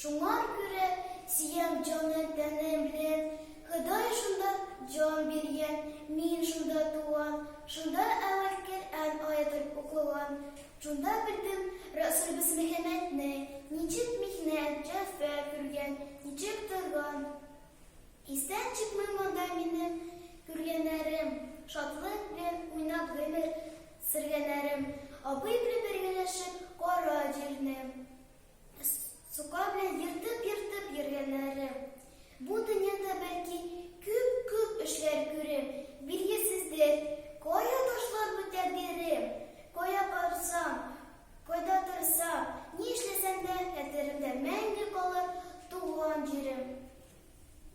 Шуңар күрә сөям җаным-тәнем белән, Ходай шунда җан биргән, мин шунда туган, Шунда әүвәл Коръән аятен укыган, Шунда белдем Рәсүлебез Мөхәммәдне, Ничек михнәт, җәфа күргән, ничек торган. Истән чыкмый монда минем күргәннәрем, Шатлык белән уйнап гомер сөргәннәрем, Абый белән бергәләшеп кара җирне Сука белән ертып-ертып йөргәннәрем. Бу дөньяда бәлки күп-күп эшләр күрем, Билгесездер, кая ташлар бу тәкъдирем. Кая барсам, кайда торсам, ни эшләсәм дә, хәтеремдә мәңге калыр.